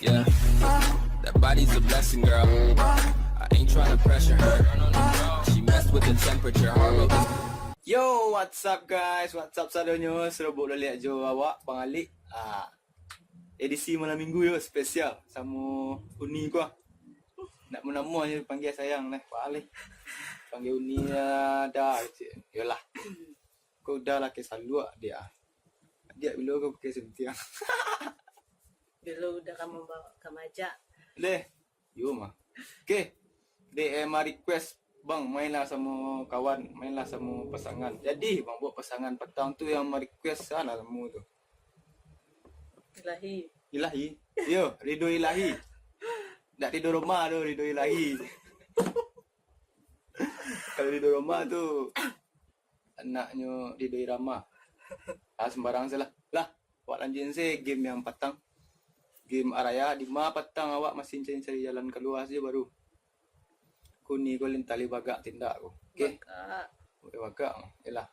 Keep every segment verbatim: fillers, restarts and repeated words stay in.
Yeah. That body's a blessing, girl. I ain't tryna pressure her. She messed with the temperature, heart rate is Yo, what's up guys? What's up sadonyo? Serobok baliak jo awak, Bang Alik. Ah, edisi malam minggu yo, spesial samo Uni ko. Nak munamo je panggil sayang lah, Bang Alik. Panggil Uni lah, dah, cik. Yolah. Kau udah lah ke saluak dia. Dia bilo kau pakai sentiang. Bilo udah kamu bawa ka majak. Deh. Yo mah. Oke. D M request, "Bang, mainlah samo kawan, mainlah samo pasangan." Jadi, Bang buat pasangan patang tu yang request sana lamo tu. Ilahi. Ilahi. Yo, Ridho Ilahi. Ndak Ridho Roma tu, Ridho Ilahi. Kalau Ridho Roma tu anaknyo Ridho Irama. Ah, sembarang salah. Lah, awak lanjutin se game yang patang. Game araya, di ma patang awak masih cari-cari jalan kalua sajo baru. Kuni ko lintali bagak tindak ko. Oke. Bagak. Oke, bagak. Yalah.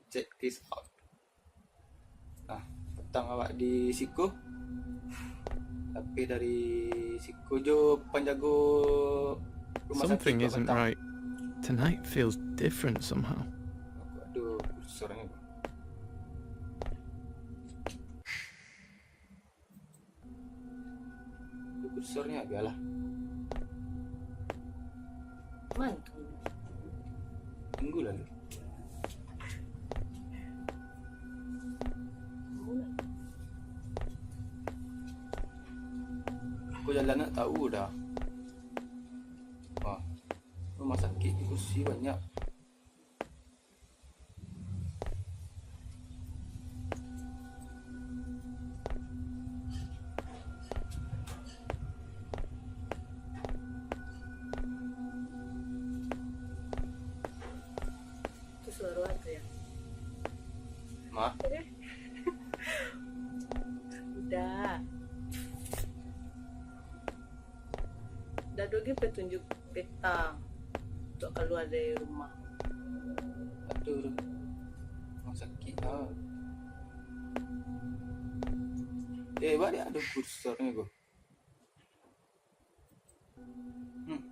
Check this out. Nah, patang awak di siko. Tapi dari siko jo panjago rumah sakit Something tu isn't patang. Right. Tonight feels different somehow. Aku ada kursornya. Kursornya biarlah. Man. Tunggu lalu. Aku jalan nak tahu dah. Wah, rumah sakit kursi banyak. Itu suara apa ya? Ma? Udah. Dah dogi petunjuk peta untuk keluar dari rumah. Aduh, rumah sakit ah. Eh, balik ada kursornya ko. Hmm.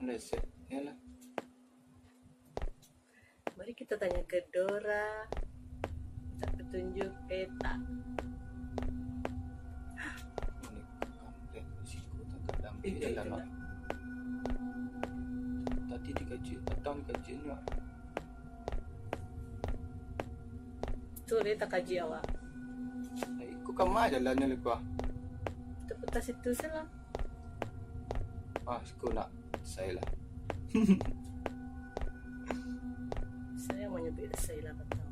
Meleset. Yalah. Mari kita tanya ke Dora. Minta petunjuk peta. Ini kampret, risiko tak dalam Eh, jalan, itu Mak. Tadi dikaji, patang dikaji ni, Mak. Tu dia tak kaji awak. Iko kama jalannyo leko ah. Putar-putar situ salah. Ah, siko nak sai lah. Saya mau nyebut sai lah patang.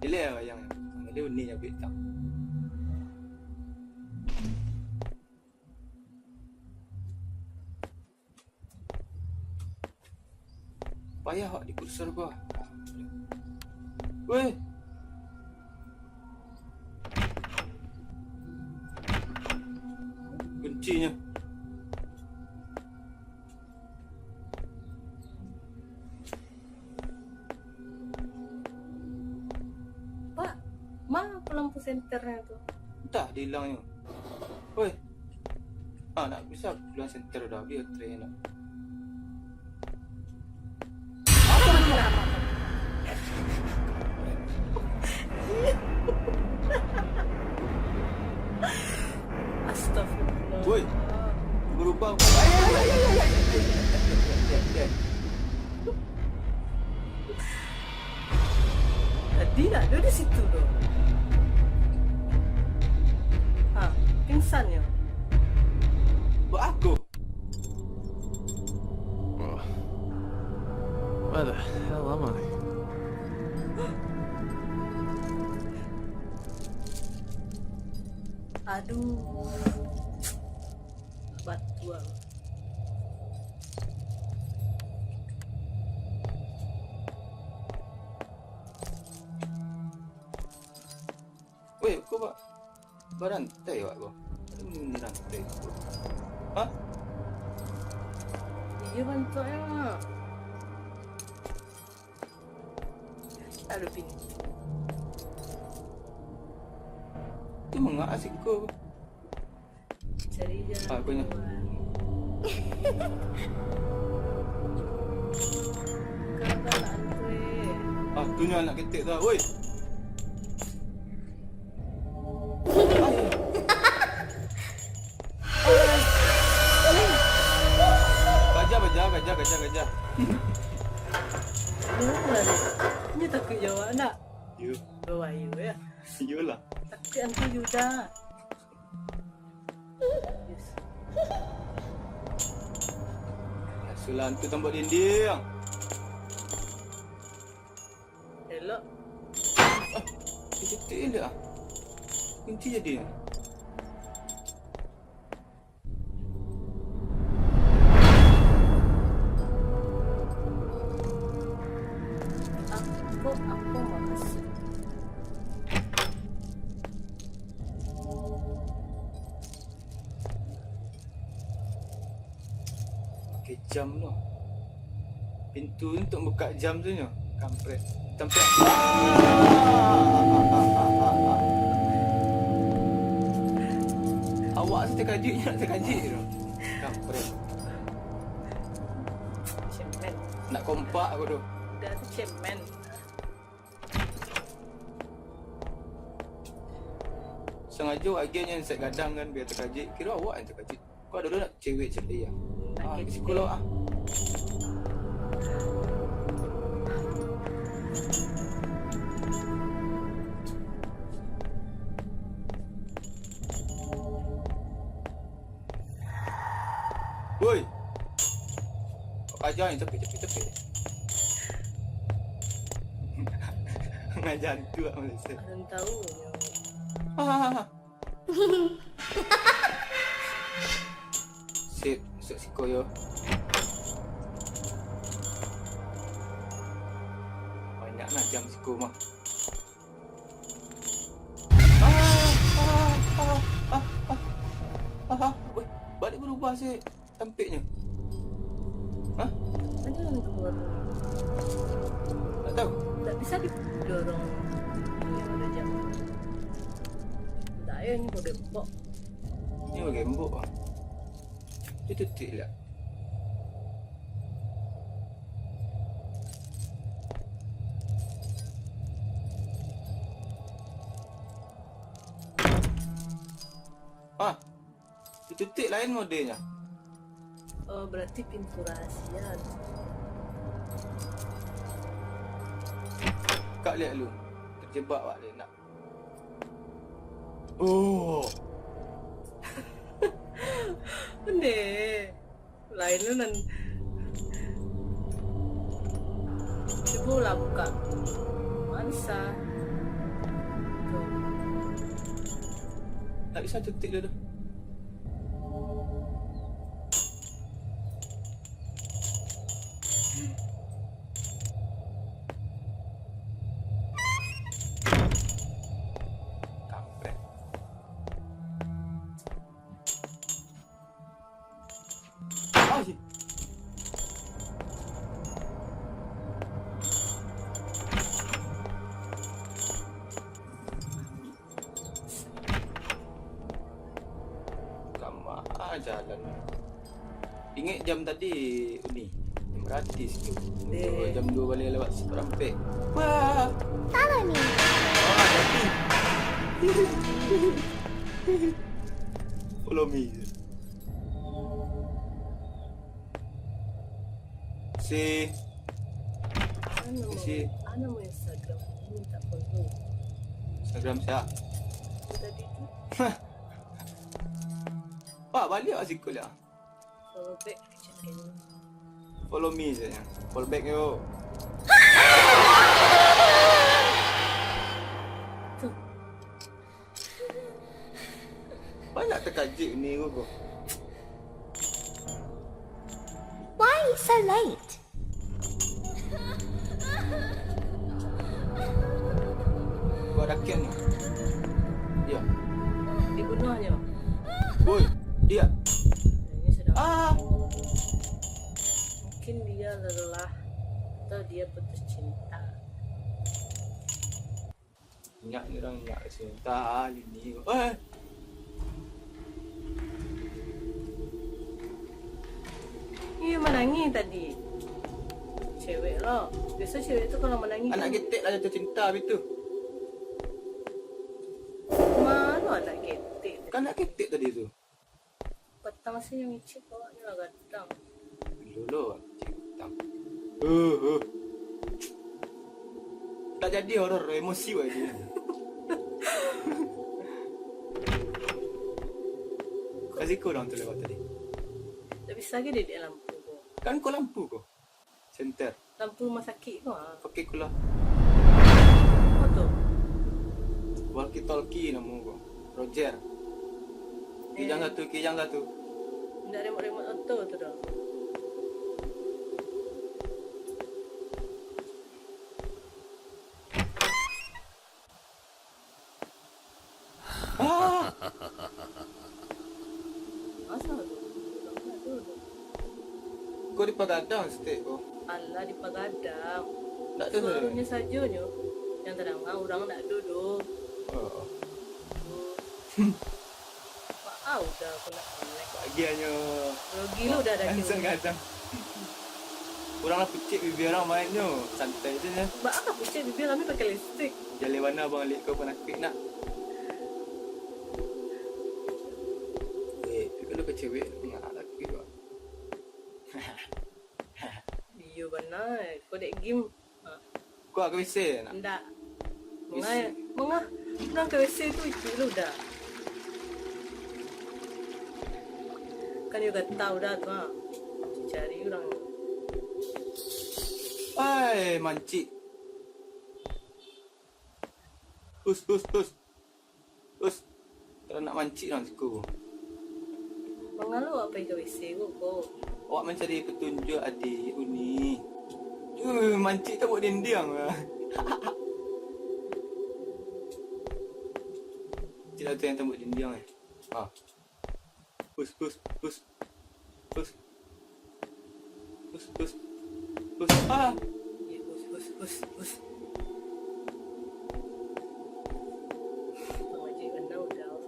Ile lah yang, ile uni nyebut tang. Payah awak di kursi ko. Weh. Kuncinya. Pak, ma lampu senternya tu? Entah, dihilangnyo. Woi. Ah, nak bisa pulang senter dah, biar train nak. Astagfirullah. Woi, berubah. Tadi nak ada di situ tu. Ha, pingsan nyo. Buat aku. Where the hell am I? Aduh. Batua. Weh, kok ba-, barantai awak ko? Ado bunyi rantai ko. Hah? Iyo, bantuaknyo, Mak. Ado pintu. Tu manga siko. Cari jalan Ah, apanya? keluar. Kau galak, Andre. Ah, tu nyo anak ketek tu. Woi. Gajah, gajah, gajah, gajah, gajah. Jangan lari. Ini takut jawab nak. Yo. Bawa ayu ya. Iyolah. Takut hantu juga. Yes. Biasalah hantu tambak dinding. Elok. Ah, diketik elok ah. Kunci jadi ah. Ako, ako makasih. Pakai jam tu. Pintu tu untuak bukak jam tu nyo. Kampret. Tampek. Awak tu takajuik nyo, takajuik tu. Kampret. Cemen. Nak kompak aku tu. Dah tu cemen. Sangajo agiah nyo insek gadang kan, bia takajuik. Kiro awak nan takajuik. Kau ado nak cewek cari ah. Ah, di siko lah ah. Woi. Kau aja ni, capek, capek, capek. Ngajan tu ah, Malaysia. Orang tahu. Ah. Sip, masuk siko yo. Banyak nah jam siko mah. Ah, ah, ah, ah, ah, ah, ah. Weh, balik berubah sih. Tampeknyo. Hah? Ada yang keluar. Tak tahu. Tak bisa didorong. Ini yang ada jam. Tak payah ni kau gempok. Ni bagembok ah. Dia tetik lah. Ah. Ditutuik lain modelnyo. Oh, berarti pintu rahasia tu. Kak lihat lu. Terjebak wak dia nak. Oh. Benda. Lain tu nan. Cubolah buka. Mansa. Tu. Tak bisa tutup dulu. Kampret. Ai. Kama jalan. Ingat jam tadi, Uni. Jam gratis tu. Eh. Jam dua balik lewat saparampek. Wah. Follow me. Wah, jadi. Follow me. Si. Anu, si. Anu, Instagram. Minta follow. Instagram siapa? Tadi tu. Pak, balik awak sikul lah. Follow back kecil ni. Follow me saja. Follow back yo. Banyak terkajik ni ko. Why so late? Buat rakyat ni. Ya. Dibunuh aja. Woi, dia. Ini sudah. Ah. Mungkin dia lelah atau dia putus cinta. Minyak ni orang minyak cinta ini. Eh. Nangih tadi. Cewek lo. Biaso cewek tu kalau manangih Anak kan ketek lah jatuh cinta habis tu. Mano anak ketek? Kan anak ketek tadi tu. Patang se nyo ngicik awaknyo lah gadang. Dulu lo, cik utang. Uh, uh. Tak jadi horor, emosi wak je. Kasih kurang tu lewat tadi. Tak bisa ke dedek lampu ko? Kan ko lampu ko. Senter. Lampu rumah sakik ko, ah. Pakai ko lah. Apa tu? Walkie talkie namo ko. Roger. Kijang Eh. satu, kijang satu. Ndak remote-remote auto tu doh. Ah! Asa tu? Urang ndak ado doh. Ko dipagadang saketek ko? Alah, dipagadang. Ndak ado suaro. Suaronyo sajo nyo. Nan tadanga urang ndak ado doh. Oh. Baa udah aku nak connect. Bagiannyo. Rugi lu udah dah. Hansen connect. Gadang. Urang lah pucik bibia urang main nyo. Santai se nyo. Baa ka pucik bibia, kami pakai lipstik. Jaleh bana abang liek ko panakuik nak. Eh, tapi kalau ka cewek, ngalak laki ko. Iyo bana, ko dek game. Ha. Ko ka W C nak? Ndak. W C. Mangah, mangah. Urang ka W C tu itu lu dah. Kan yo gatau dah tu, ha. Cari urang. Ai, mancik. Hus, hus, hus. Hus. Kalau nak mancik dalam siku. Mangalo awak pai ka W C ko, ko? Awak mancari patunjuak, adik, uni. Uh, mancik tabuk dindiang lah. Tidak tu yang tabuk dindiang eh. Ha. Hus, hus, hus. Hus. Hus, hus. Hus. Ah. Eh, hus, hus, hus, hus. Bang Haji Bandau jauh.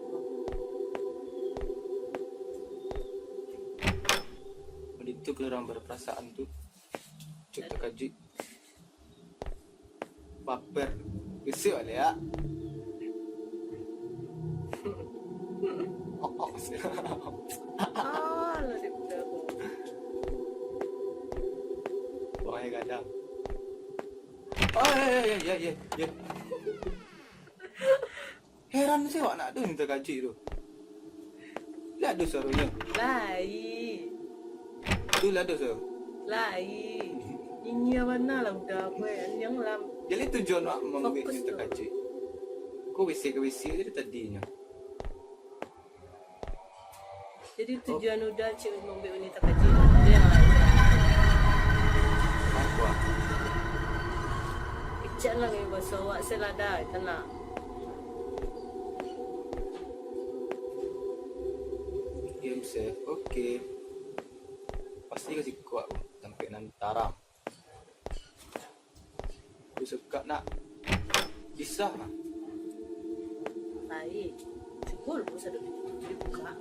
Balitu kalau urang baparasaan tu. Cuk takajuik. Baper. Bisuak baliak. Oh, oh. Ah, lah dia budak aku. Wahai gadang. Oh, ya, ya, ya, ya, ya, ya. Heran se awak nak tu, minta kaji tu. Lah ado suaronyo. Lai. Tu lah ado suaro. Lai. Nyinyia bana lah udah aku, eh. Anjang lah. Jadi tujuan awak mambuek fokus minta tu. Kaji. Ko W C ka W C je tadinyo. Jadi tujuan udah cik mambuek uni takaji. Itu yang lain. Apa? Kecek lah ni baso awak selada, kena. Game save, oke. Pasti ka siko aku, sampai nan taram. Aku suka nak kisah lah. Baik. Cukup lu sadar dibuka.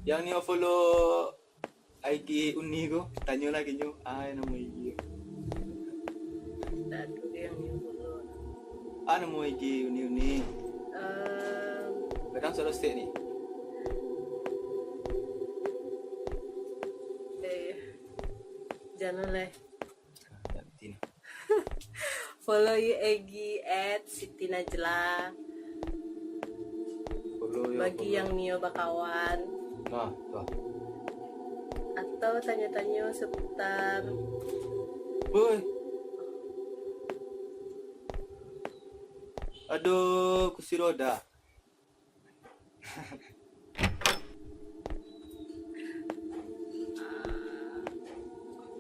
Yang ni follow I G uni ko, tanyo lah ka inyo, ah, namo I G. Ndak ado yang nyo follow. Ah, namo I G uni-uni. Ehm. Kadang salah stek ni. Eh, jangan lah. Ganti nah. Follow you I G at Siti Najla. Follow yo, bagi follow. Yang nio bakawan. Nah, tuh. Atau tanyo-tanyo seputar. Woi. Aduh, kursi roda.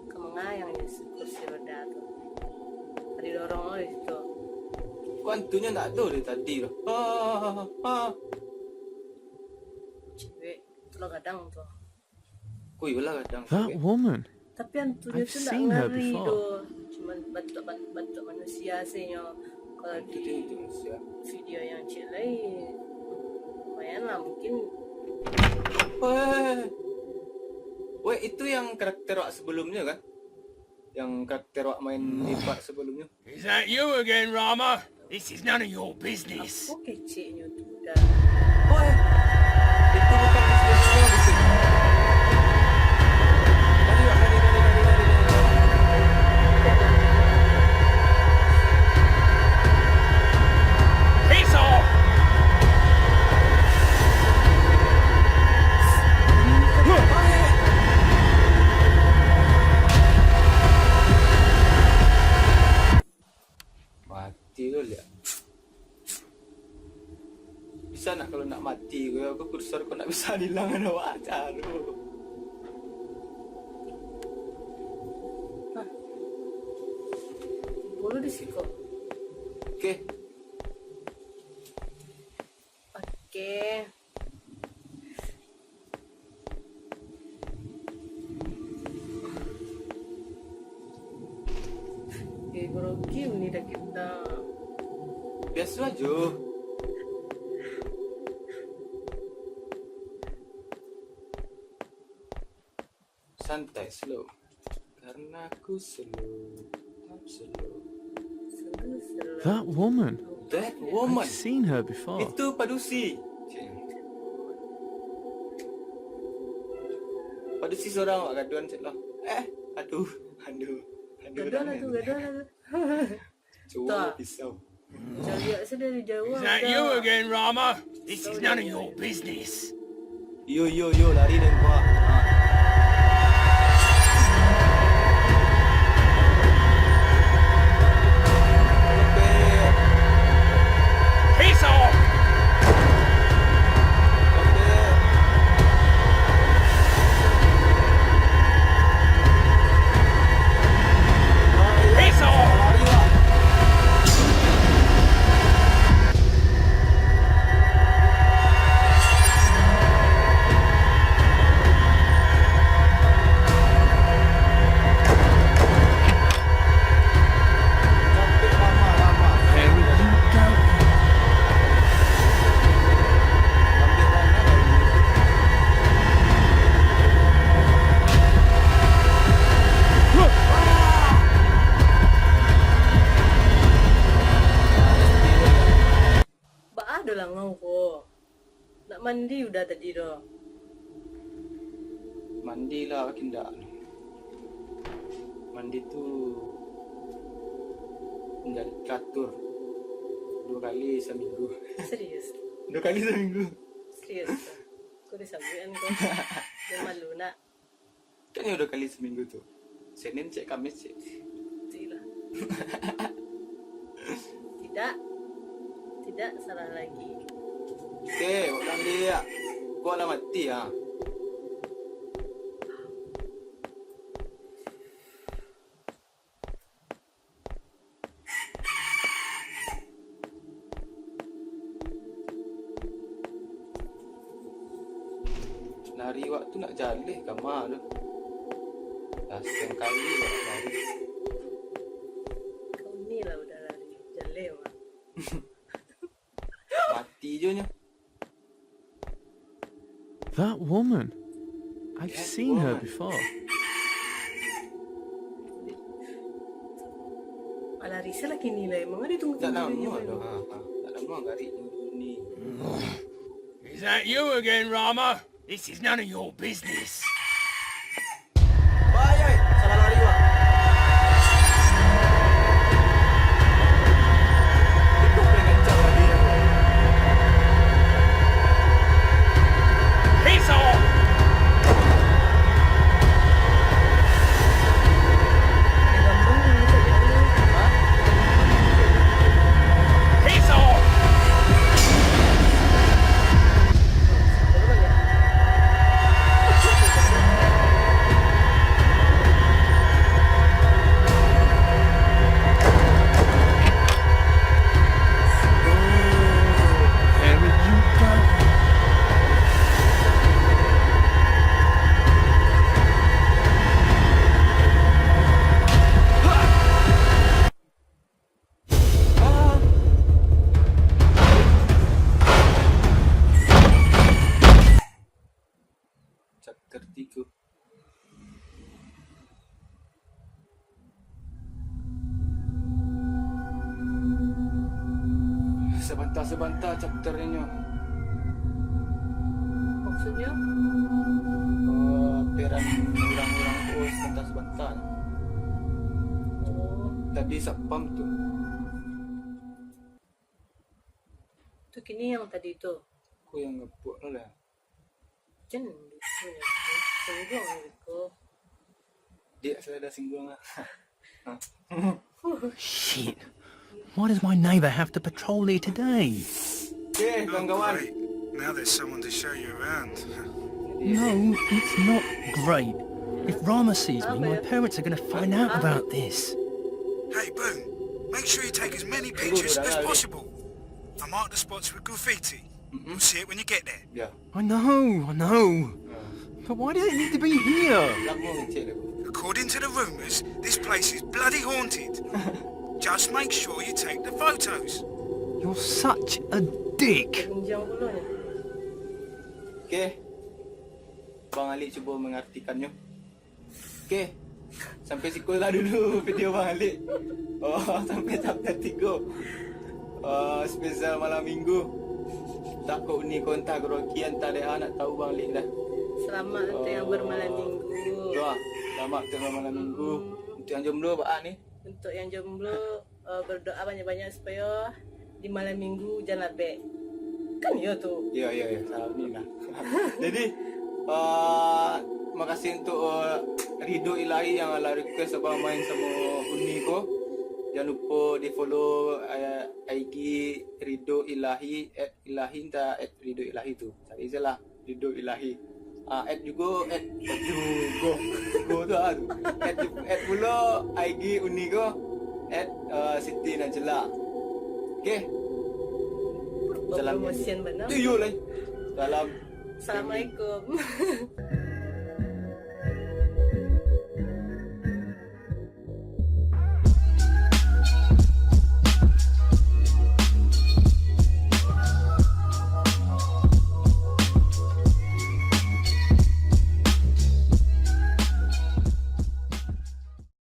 Ka manga yang kursi roda tu? Ka didorong lo di situ. Ko antunyo ndak ado dari tadi tu. Ah, ah, ah, ah. Cewek, tu lah gadang tu. Ko iyolah gadang. That cewek. Woman. Tapi antunyo tu ndak ngeri doh. Cuman bantuak, ban-, bantuak manusia se nyo. Kalau di video yang cek lain, lumayan lah mungkin. Weh, weh, itu yang karakter wak sebelumnya kan? Yang karakter wak main di part sebelumnya. Is that you again, Rama? This is none of your business. Apa keceknyo tu dah? Woi, itu bukan bisnisnya, bisnis. Lari, Wak, lari, lari, lari, lari, lari. Peace off! Mati tu liak. Bisa nak kalau nak mati ko, ko kursor ko nak bisa dilangan awak caro. Hah. Bulu di siko. Oke. Oke. Eh, grogi ni dah kita. Biaso ajo. Santai, slow. Karena aku slow, I'm slow. That woman. That woman. I've seen her before. Itu padusi. Padusi sorang awak gaduan cek lah. Eh, aduh, aduh, aduh. Gaduan lah tu, gaduan lah tu. Cowok pisau. Caliak saja dari jauh. Is that you again, Rama? This is none of your business. Yo, yo, yo, lari dari gua. Ha. Peace off! Baa doh langau ko. Nak mandi udah tadi doh. Mandi lah, indak. Mandi tu indak teratur. Dua kali seminggu. Serius? Dua kali seminggu. Serius? Kau disabuikan kau. Jangan malu nak. Kan yang dua kali seminggu tu. Senin cek, Kamis cek. Tidak. Tidak salah lagi. Oke, ulang dia. Kau lah mati ah. Lari wak tu nak jaleh kama tu. Lah, sekian kali wak lari. Kau ni lah udah lari, jaleh wak. Mati jo nyo. That woman. I've seen her before. Alah, risau lah kini lah. Emang ada tunggu-tunggu. Tak lama dah. Ha, ha. Tak lama garik tunggu ni. Is that you again, Rama? This is none of your business. Bayai, salah lari, Wak. Itu boleh kencang lagi. Peace off. Peace off. Sabanta-sabanta chapternyo. Maksudnyo? Oh, peran urang-urang tu sabanta-sabanta. Oh, Tadi satpam tu. Tu kini yang tadi tu. Ko yang ngebuak tu lah. Jen, singgung ko. Dek, saya dah singgung lah. Shit. Why does my neighbour have to patrol here today? Okay, kawan-kawan. Great. Now there's someone to show you around. No, it's not great. If Rama sees me, my parents are going to find out about this. Hey, Boom, make sure you take as many pictures as possible. I marked the spots with graffiti. You'll see it when you get there. Ya. I know, I know. But why does it need to be here? Lagu kecil tu. According to the rumours, this place is bloody haunted. Just make sure you take the photos. You're such a dick. Gunjang pulo nyo. Okay. Bang Ali cuba mengartikannyo. Okay. Sampai siko lah dulu video Bang Ali. Oh, sampai chapter tigo. Oh, spesial malam minggu. Takut ni ko entah grogi, entah dek ah, nak tahu Bang Ali dah. Selamat untuk yang bermalam minggu. Doa. Selamat untuk malam minggu. Untuk yang jomblo, Pak ah ni. Untuk yang jomblo, uh, berdoa banyak-banyak supaya di malam minggu jan labek. Kan iyo tu. Ya, ya, ya. Salam ni lah. Jadi, uh, makasih untuk uh, Ridho Ilahi yang lah request abang main sama Uni ko. Jangan lupa di follow uh, I G Ridho Ilahi, at Ilahi, entah at Ridho Ilahi tu. Cari je lah, Ridho Ilahi. Ah, at jugo, at jugo. Jugo tu ah tu. At, at pulo I G Uni ko, at uh, Siti Najla. Okay. Salam. Promosian benar. Tu yo lah. Salam. Assalamualaikum.